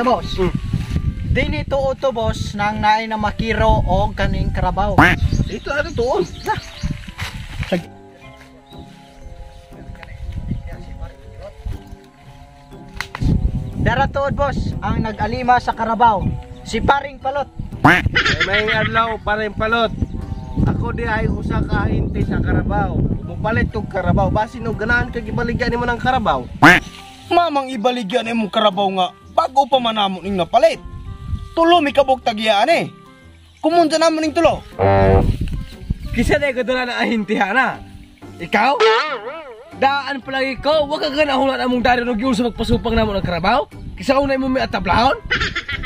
Sa boss. Dini tuod to, boss, nang naay na makiro og kaning karabaw. Dito na tuon. Dara tuod, boss, ang nag-alima sa karabaw. Si Paring Palot. Ay, may adlaw, Paring Palot. Ako di ay usa ka ahente sa karabaw. Mupalit kog karabaw, basin og ganahan kag ibaligya nimo ng karabaw. Mamang ibaligya nimo karabaw nga bago pa man namo ning napalit. Tulo mi kabog tagiyaan eh. Kumunta namo ning tulo. Kisa na ko dala na ahente na. Ikaw? Daan palagi ko, wag ka ganahulan among dari og yun sa magpasupang namo ng karabaw. Kisa unay mo may atablahon.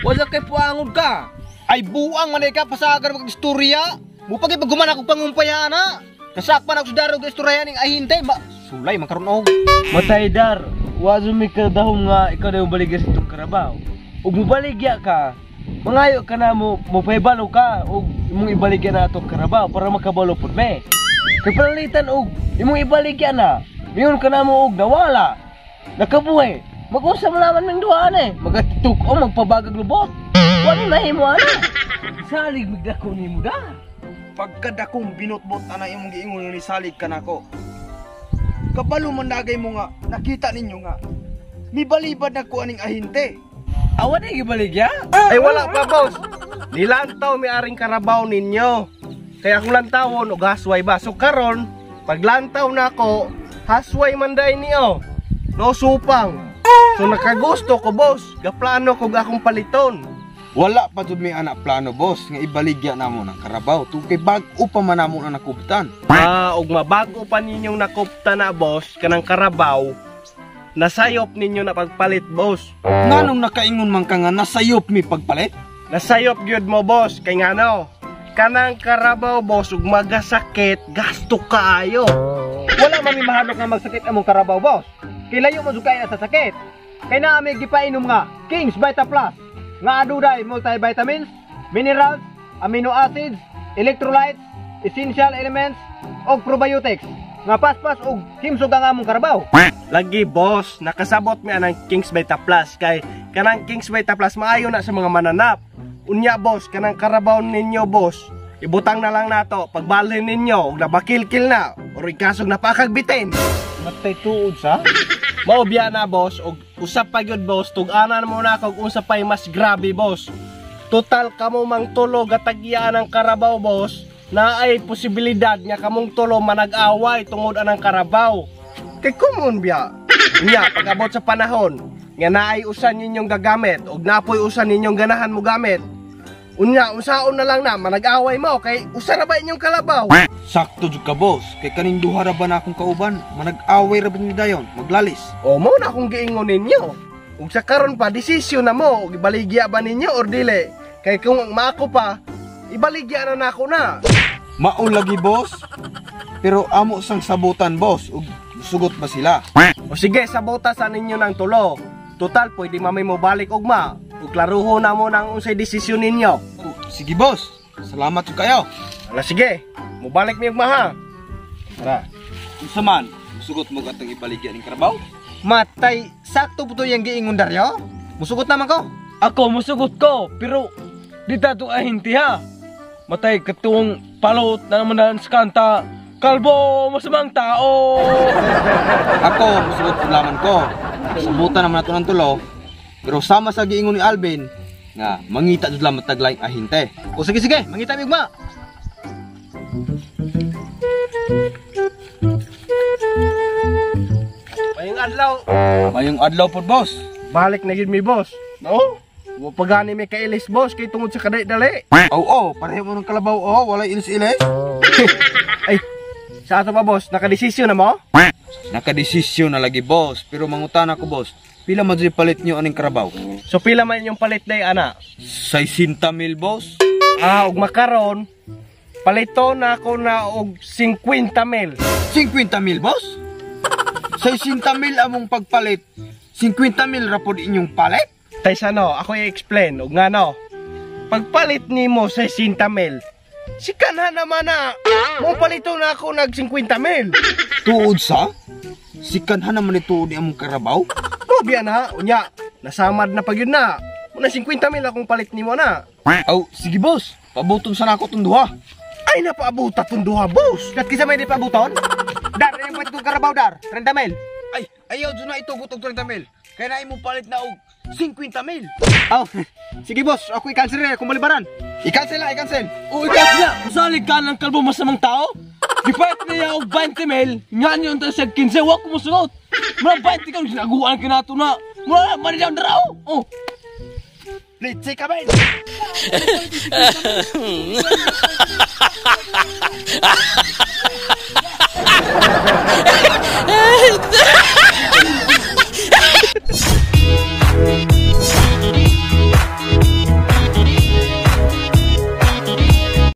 Wala kay puangod ka. Ay buang man ka pasagar mag istorya. Mupagi pag guman ako pangumpaya na. Nasakpan ako sa darog istorya ning ahinte. Ma sulay man karon og. Matay dar, wa mi kadahom nga ikaw na yung baligya sa itong karabaw. Ug mubaligya ka, mangayo ka na mo, mupahibalo ka ug imong ibaligya na atong karabaw para makabalo pud me. Kay panalitan og imong ibaligya na, mayon ka na mo og nawala. Nakabuhi, mag-usap laman ming duhaan eh. Magatutok o magpabagag lubot. Wala na himo ana. Salig migdako nimo da. Pagkadakong binotbot ana imong giingon ni salig kanako. Kabalo man dagay mo nga nakita ninyo nga mibalibad na ko aning ahinte. Awa na ibaligya? Ay wala pa, boss. Nilantaw mi aring karabaw ninyo. Kaya akong lantawon og hasway ba. So karon, paglantaw nako, hasway man day niyo. No supang. So nakagusto ko, boss. Gaplano ko akong paliton. Wala pa jud may anak plano, boss, nga ibaligya namo ng karabaw. Tungkay bag-o pa man namo na nakubtan. Ah, og mabago pa ninyong nakupta na, boss, kanang karabaw. Nasayop ninyo na pagpalit, boss. Nganong nakaingon man ka nga nasayop mi pagpalit? Nasayop gyud mo, boss, kay ngano? Kanang karabaw, boss, ug magasakit, gasto kaayo. Wala man mi mahadlok nga magsakit among karabaw, boss. Kay layo man jud kay na sa sakit. Kay naa mi gipainom nga King's Vita Plus nga adunay multivitamins, minerals, amino acids, electrolytes, essential elements og probiotics nga paspas og himsog ang among karabaw. Lagi, boss, nakasabot mi anang King's Vita Plus kay kanang King's Vita Plus maayo na sa mga mananap. Unya, boss, kanang karabaw ninyo, boss, ibutang na lang nato pagbalhin ninyo og nabakilkil na or ikasog napakagbitin. Matay tuod sa? Maobya na, boss, og usap pa gyud, boss, tug-anan mo na kog unsa pay mas grabe, boss. Total kamo mang tulo gatagyaan ang karabaw, boss, na ay posibilidad nga kamong tulo manag-away tungod anang karabaw. Kay common biya. Unya, pag-abot sa panahon nga naay usan ninyong gagamit og napoy usan ninyong ganahan mo gamit. Unya, unsaon na lang na manag-away mo kay usa ra ba inyong kalabaw? Sakto jud ka, boss. Kay kaning duha ra ba na akong kauban, manag-away ra ba ni dayon, maglalis. O mo na akong giingon ninyo. Ug sa karon pa desisyon na mo, og ibaligya ba ninyo or dili? Kay kung maako pa, ibaligya na nako na. Mao lagi, boss. Pero amo sang sabutan, boss, ug sugot ba sila? O sige, sabota sa ninyo ng tulo. Total pwede mamay mo balik ugma. Ug klaruho na mo nang unsay desisyon ninyo. O, sige, boss. Salamat jud kayo. Ala sige, mobalik mi ugma ha. Tara. Unsa man, musugot mo atong ibaligya ning karabaw? Matay, sakto po to yung giingon Dario. Musugot naman ko. Ako musugot ko, pero di tato ahinte ha. Matay katuong palot na naman na sa kanta. Kalbo, masamang tao. Ako, musugot pud laman ko. Sabutan naman nato ng tulo. Pero sama sa giingon ni Alvin nga mangita jud lang mataglaing ahinte. O sige sige, mangita mi ugma. Mayong adlaw. Mayong adlaw pod, boss. Balik na gyud mi, boss. No? Wa pa gani mi kailis, boss, kay tungod sa kadali-dali. Oo, pareho mo ng kalabaw, oh, walay ilis-ilis. Ay, sa ato pa, boss, nakadesisyon na mo? Nakadesisyon na lagi, boss, pero mangutan ako, boss. Pila man jud palit niyo aning karabaw? So pila man inyong palit day, ana? 60 mil, boss. Ah, og makaron palito na ako na og 50 mil. 50 mil, boss? 60 mil among pagpalit. 50 mil ra pod inyong palit? Taysa no, ako i-explain og ngano. Pagpalit nimo 60 mil, si kanha naman na mo palito na ako nag 50 mil. Tuod sa? Si kanha naman ni tuod ni among karabaw? Mo biya na, unya, nasamad na pag yun na. Muna 50 mil akong palit nimo na. Aw, sige boss. Pabuton sa nako tong duha. Ay napaabuta tong duha, boss. Kat kisa may di paabuton? Dar, imong palit tong karabaw dar. 30 mil. Ay, ayaw jud na itugot og 30 mil. Kay na imong palit na og 50 mil. Aw, sige boss, ako i-cancel rin akong balibaran. I-cancel na, i-cancel. O ikaw sila, musalig ka ng kalbo masamang tao? Gipalit niya og 20 mil, nga niyo unta siya 15, wa ko musulot. Mura 20 ka, sinaguan ka nato na. Mura, manilaw na raw. Oh. Litsi ka ba?